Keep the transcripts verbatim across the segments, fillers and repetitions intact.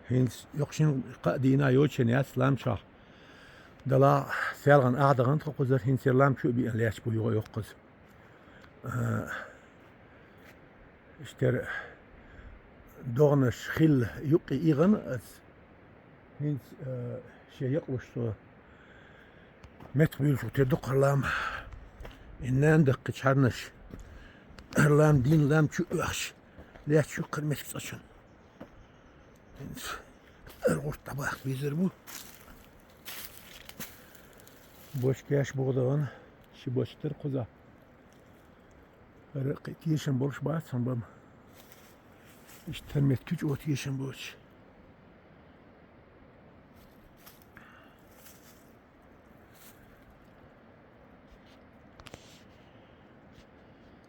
ХӀинца йоккха шин кхаа дийнахьа йоцуш яц лам чохь. Дала, селхана ахь дахана тхо кхузара, хӀинца яра лам чу а биъна лаьтташ бу юха йоккхаза. А, иштта догӀанаш хилла юккъе ийгӀана ас. ХӀинца, а, шен якъалуш со меттах буьйлуш ву те дукха лам. И нана даккхи чхьарнаш. Лам дин лам чу а оьхуш. Лаьтташ ю кхара меттиг цӀа чун. ХӀинца ара гӀурт дӀабаккха везар бу. Бочкаш боху дахана, ши бочка тера кхуза. ХӀара кхин тешам болуш бац хьан бан. Иштта тара меттиг чӀогӀа тешам боцуш.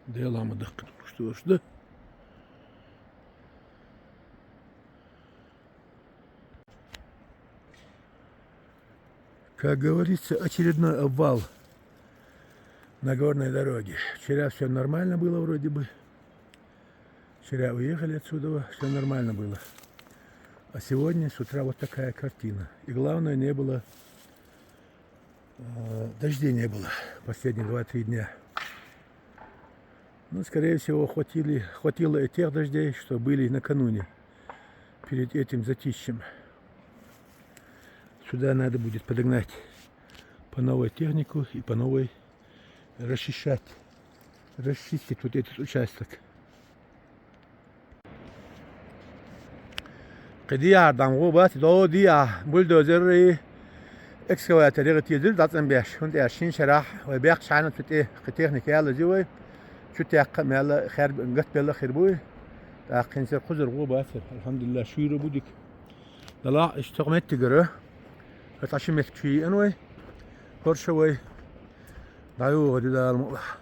Дела ма даккхи дукхуш долуш ду. Как говорится, очередной обвал на горной дороге. Вчера все нормально было вроде бы. Вчера уехали отсюда, все нормально было. А сегодня с утра вот такая картина. И главное, не было, э, дождей не было последние два-три дня. Ну, скорее всего, хватили, хватило и тех дождей, что были накануне, перед этим затишьем. Сюда надо будет подогнать по новой технику и по новой расчищать, расчистить вот этот участок. Кхин дехьара дӀа ма гӀо бац, дӀо дехьа бульдозерий, экскаваторий гӀа тезира дӀацӀанбеш, хӀунда аьлча шин шарахь вай бехкачхьана цу тӀе кхин техника ялази вай, чу теккха а мел хер гатбелла а хир буй. ТӀаккха хӀинца кхузара гӀо бацара, алхьамдулиллахӀ, шуьйра бу дика. Далахь иштта меттигара, хӀара цхьа ши меттиг чу йиъна вай, хӀорша вай дӀайогӀур ю Дала мукълахь.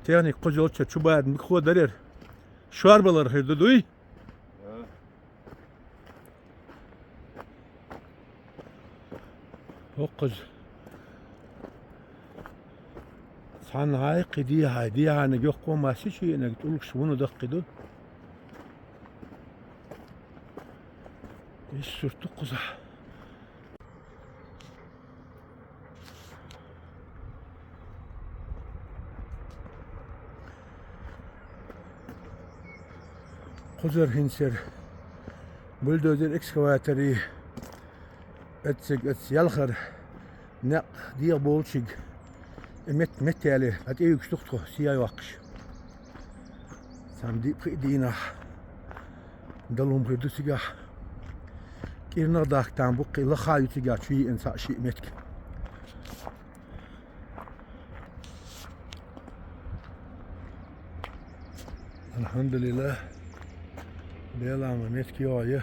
Техника кхуза йолчча чу бара мукхо дарера. Шорбалар хир ду дуй? ХӀокхуза цхьанхьа кхин дехьа, дехьаниг йоккха массичу ениг тӀулгаш вуно даккхи ду. Иш сурт ду кхузахь. Кхузара хӀинцара бульдозер, экскаваторий, эцциг эц ялхара некъ дегӀ болчиг, и мет-, меттаьле, а тӀеюьгуш ду-кх тхо, сий йоккхуш. Цхьана диъ-пхиъ дийнахь далун хир ду цигахь. КӀирнах дахка там бу-кх, и лаха ю цигахь чу йиъна цхьаъ-шиъ меттиг. АлхьамдулиллахӀ, Белама меттиг йогӀу я.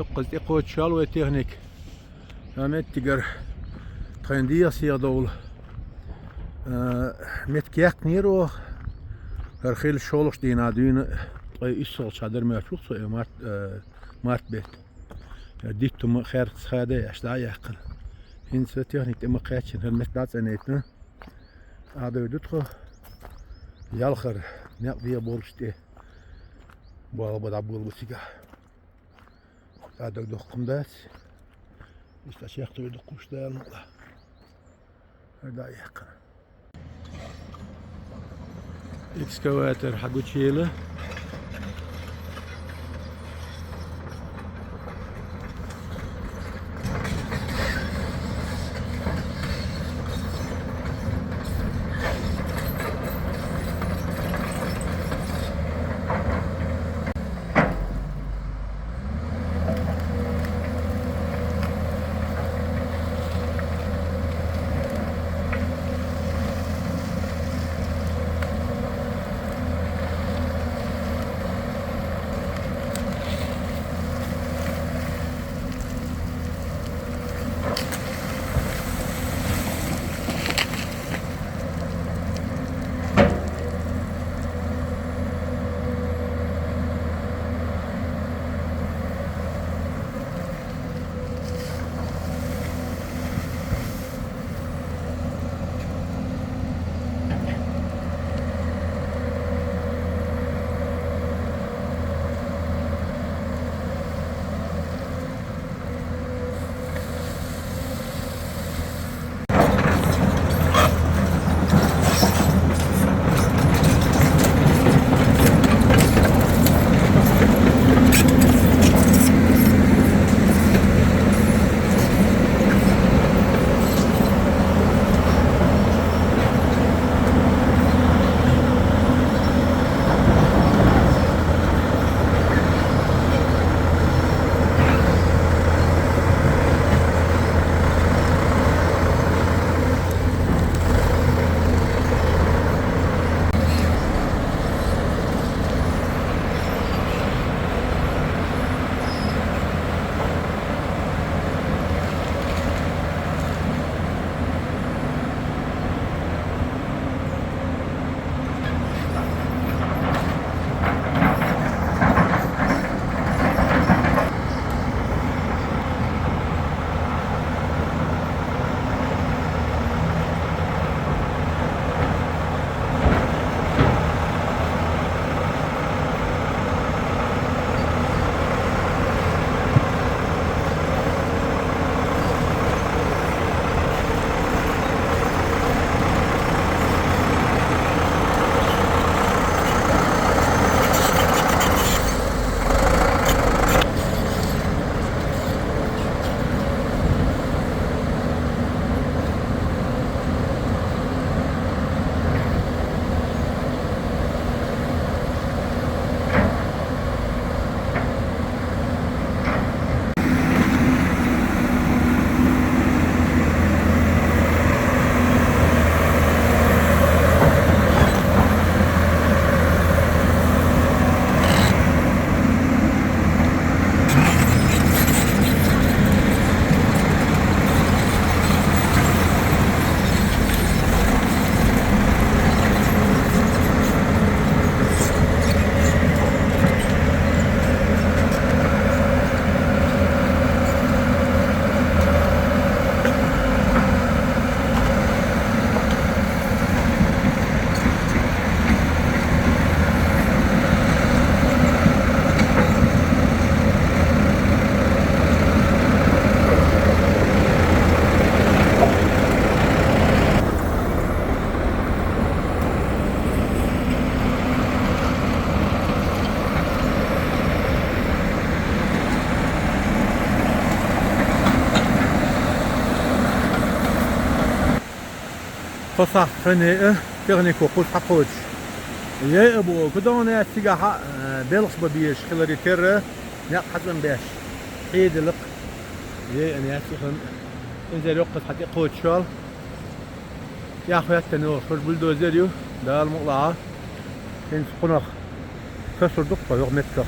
Йоккхаза тӀекхочушал вай техника. Ша меттигара тхайн дегӀа сиха довла. А, меттиг яьккхинера оха. ХӀара хила шолгӀачу дийнахьа дуьйна ткъе иссалгӀачу шера дара моьттуш ву со, э, март, э, март бетта. Э, диттума хаьрца хада аьлча дӀа а яьккхина. ХӀинца техника тӀе ма кхаьччина, хӀара меттиг дӀа а цӀенайтина. Ӏадой ду тхо. Ялхара некъ дегӀа болуш тӀе. Болх бан дӀаболабу цигахь. Ӏадой доккха ма дац. Иштта чехтой дуккхуш Дала мукъа. ХӀара дӀа а яьккхина. Экскаватор хьагучуйийла. Тхо сахьт хан яйа, технико кхуза схьакхочуш. Яйа а бу, кхы догӀана яц цигахьа, э, белхаш бан безаш хиларе терра, некъ хьацӀанбеш. Хьедилакх. Яйа а яц и хан. Инзер йоккхаза хьатӀекхочушал. Яхь хӀоьттина йолуш хӀара бульдозер ю, Дала мукъалахь. ХӀинца кхунах касур ду-кх тхо йоху меттигах.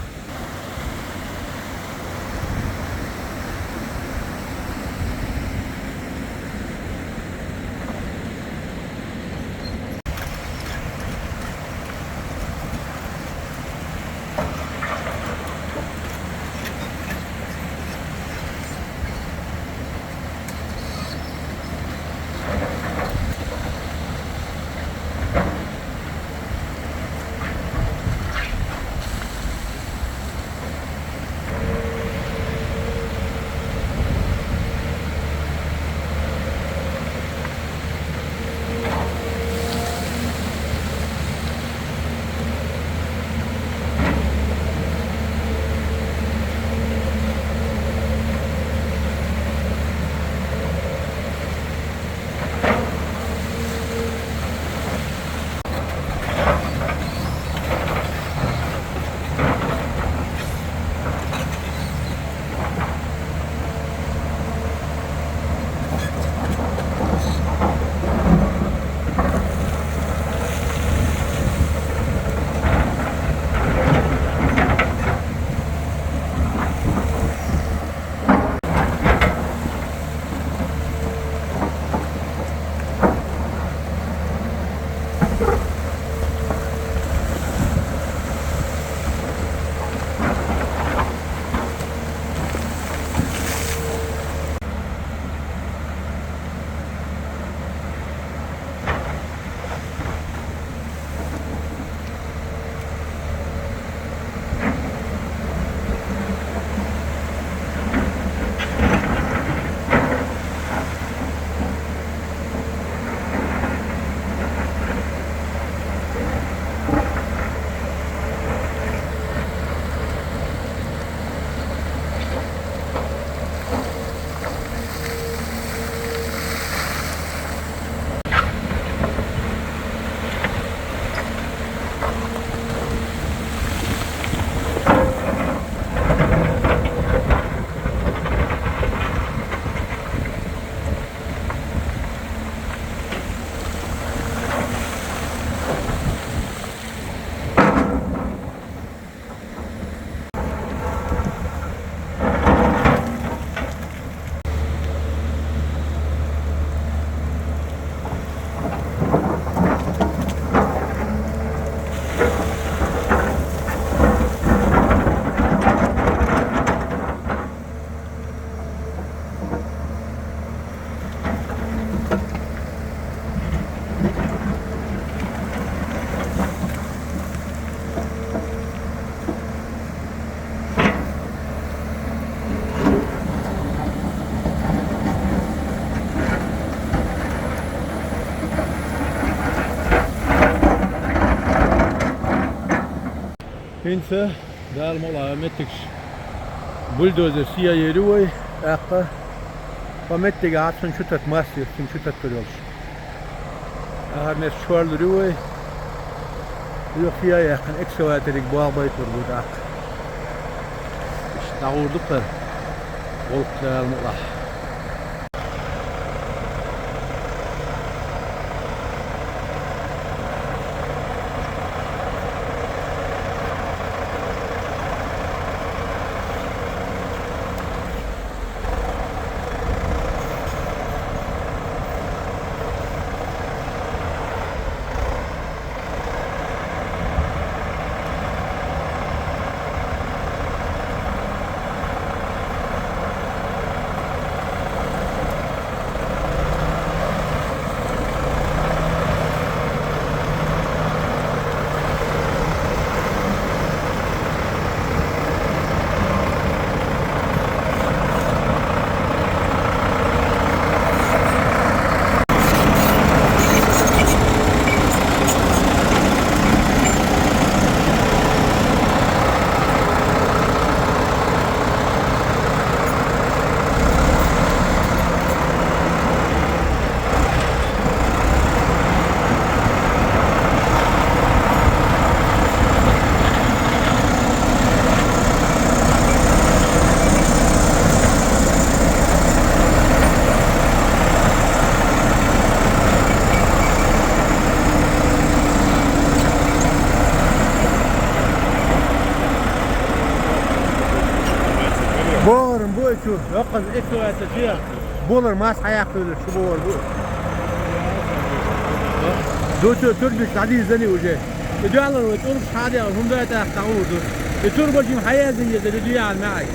ХӀинца, Дала мукъалахь, меттигаш бульдозер сиа ери вай, тӀаккха. Ва меттиге хьацун чу тата мастер, цун чу таттар йолуш. Ахьа мес чорлур ю вай. Юха сиа яьккхина экскаваториг болх байталур бу тӀаккха. Иштта дӀагӀур ду кхара. ГӀуллакх Дала мукъалахь. БогӀаран бу и чу, йоккхаза экскаватор чу. Болар мас хьаяккхавелар чу богӀар бу. Ду чу турбаш дӀадийзаний уже. И дуьхьалара вай тӀулгаш хьадеа хӀума дай тӀаккха дӀагӀур ду. И турба жим хьаяздан езар и дуьхьал маьӀиг.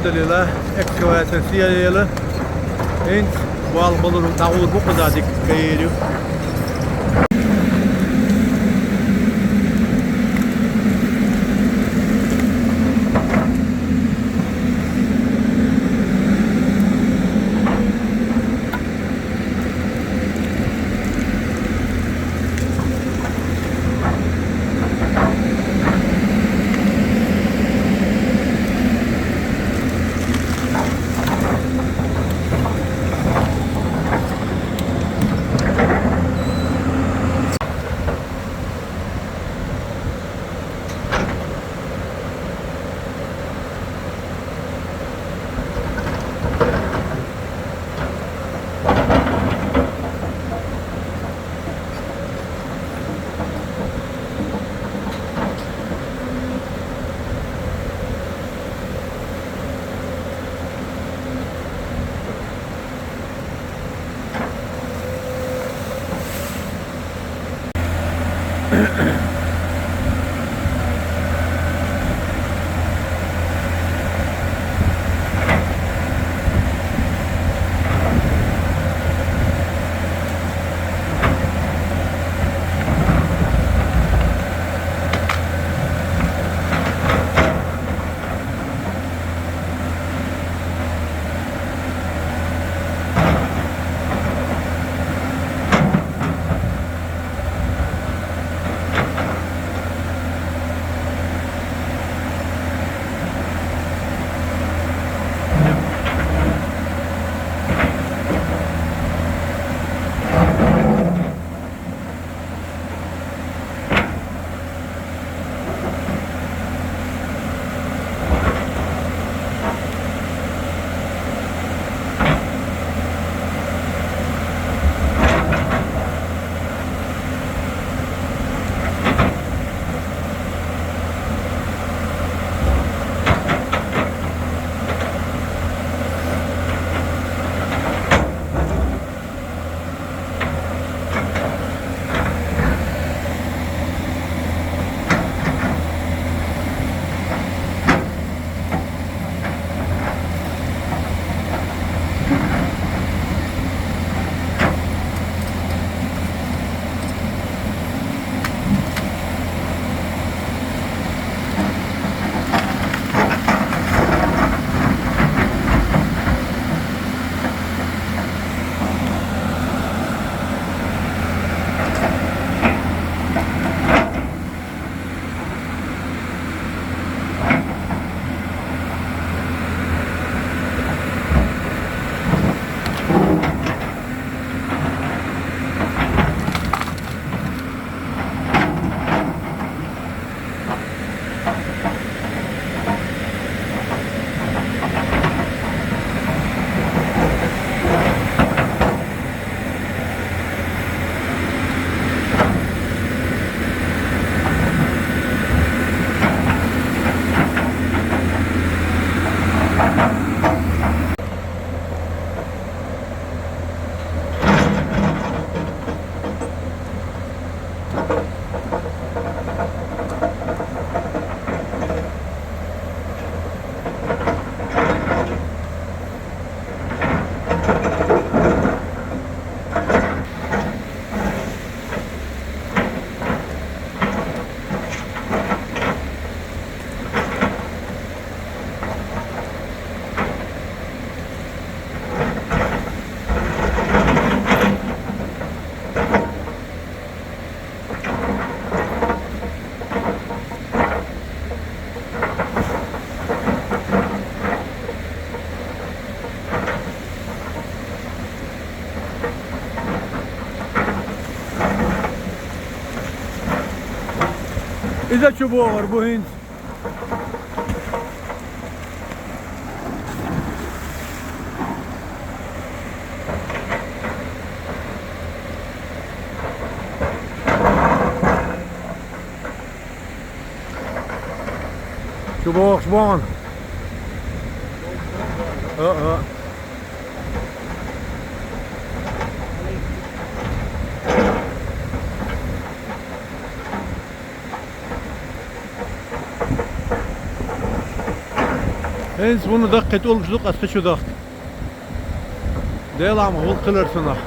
Далила, экскаватор сиялела. Энд вал болур, дагъур бу къуда дик кайру. Иза чу богӀар бу хӀинца? Чу бохуш боху. А, а. ХӀинца вуно даккхий тӀулгаш ду, ас кхы чу дахка. Делахь ма гӀуллакх хилар цунах.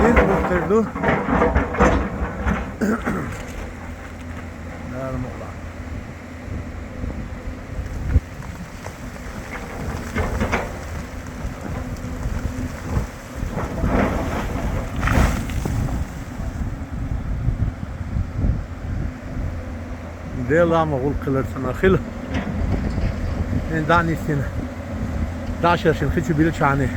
Деза бохуьйтур ду. Дала мукъ лахь. Делахь ма гӀуллакх хилар цунах хила. Эн дӀа а нисдина. ДӀа а шершина хи чу билчахьана.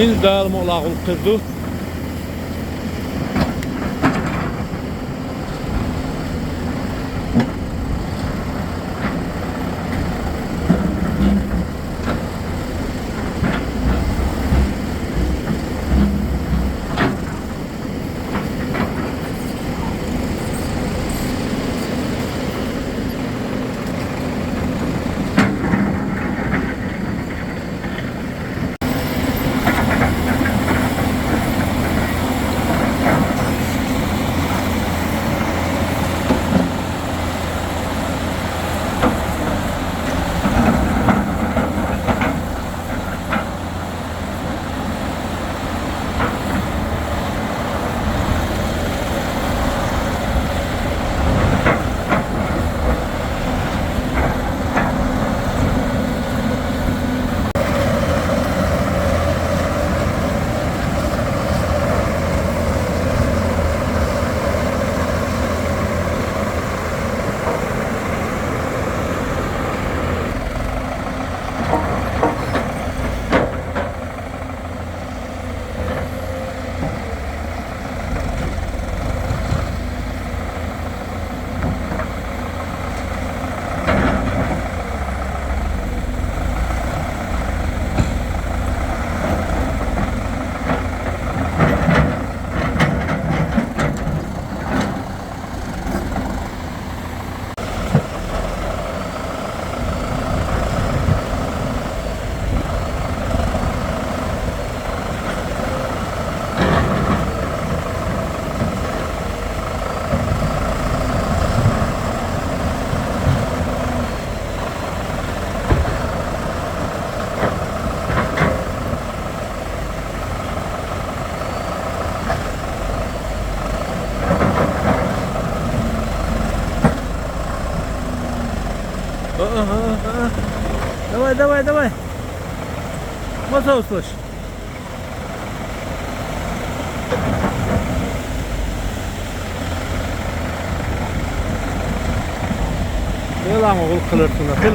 Indi dälimi ola gulkyp dur. Давай, давай, давай. Masa uslaş. Gel ama, gul kılartına, gel.